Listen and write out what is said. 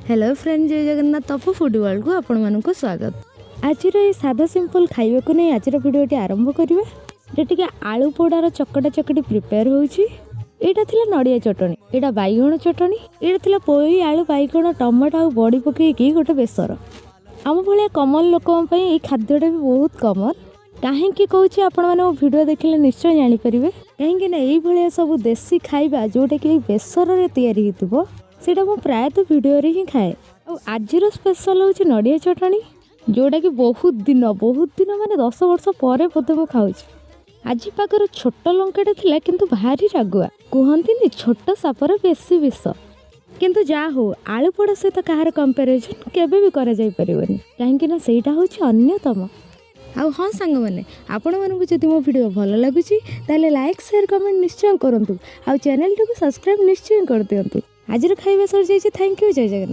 Hello friend, ଜୟ Jagannath. Tapu food ୱାର୍ଲଡ଼କୁ ଆପଣମାନଙ୍କୁ ସ୍ୱାଗତ। ଆଜିର ଏଇ ସାଧା ସିମ୍ପଲ୍ ଖାଇବାକୁ ନେଇ ଆଜିର ଭିଡ଼ିଓଟି ଆରମ୍ଭ କରିବା। ଏଇଟା ଟିକେ ଆଳୁ ପୋଡ଼ାର ଚକଟା ଚକଟି ପ୍ରିପେୟାର ହେଉଛି। ଏଇଟା ଥିଲା ନଡ଼ିଆ ଚଟଣି, ଏଇଟା ବାଇଗଣ ଚଟଣି, ଏଇଟା ଥିଲା ପୋଇ, ଆଳୁ, ବାଇଗଣ, ଟମାଟୋ ଆଉ ବଡ଼ି ପକେଇକି ଗୋଟେ ବେସର। ଆମ ଭଳିଆ କମନ୍ ଲୋକଙ୍କ ପାଇଁ ଏଇ ଖାଦ୍ୟଟା ବି ବହୁତ କମନ୍। କାହିଁକି କହୁଛି, ଆପଣମାନେ ମୋ ଭିଡ଼ିଓ ଦେଖିଲେ ନିଶ୍ଚୟ ଜାଣିପାରିବେ। କାହିଁକି ନା ଏଇଭଳିଆ ସବୁ ଦେଶୀ ଖାଇବା, ଯେଉଁଟାକି ଏଇ ବେସରରେ ତିଆରି ହେଇଥିବ, ସେଇଟା ମୁଁ ପ୍ରାୟତଃ ଭିଡ଼ିଓରେ ହିଁ ଖାଏ। ଆଉ ଆଜିର ସ୍ପେଶାଲ୍ ହେଉଛି ନଡ଼ିଆ ଚଟଣି, ଯେଉଁଟାକି ବହୁତ ଦିନ, ବହୁତ ଦିନ ମାନେ 10 ବର୍ଷ ପରେ ବୋଧେ ମୁଁ ଖାଉଛି। ଆଜି ପାଗର ଛୋଟ ଲଙ୍କାଟା ଥିଲା, କିନ୍ତୁ ଭାରି ରାଗୁଆ। କୁହନ୍ତିନି, ଛୋଟ ସାପର ବେଶୀ ବିଷ। କିନ୍ତୁ ଯାହା ହଉ, ଆଳୁ ପୋଡ଼ା ସହିତ କାହାର କମ୍ପାରିଜନ୍ କେବେ ବି କରାଯାଇପାରିବନି, କାହିଁକି ନା ସେଇଟା ହେଉଛି ଅନ୍ୟତମ। ଆଉ ହଁ ସାଙ୍ଗମାନେ, ଆପଣମାନଙ୍କୁ ଯଦି ମୋ ଭିଡ଼ିଓ ଭଲ ଲାଗୁଛି, ତାହେଲେ ଲାଇକ୍, ସେୟାର, କମେଣ୍ଟ ନିଶ୍ଚୟ କରନ୍ତୁ ଆଉ ଚ୍ୟାନେଲଟିକୁ ସବସ୍କ୍ରାଇବ୍ ନିଶ୍ଚୟ କରିଦିଅନ୍ତୁ। ଆଜିର ଖାଇବା ସରିଯାଇଛି। Thank you, Jay Jagannath.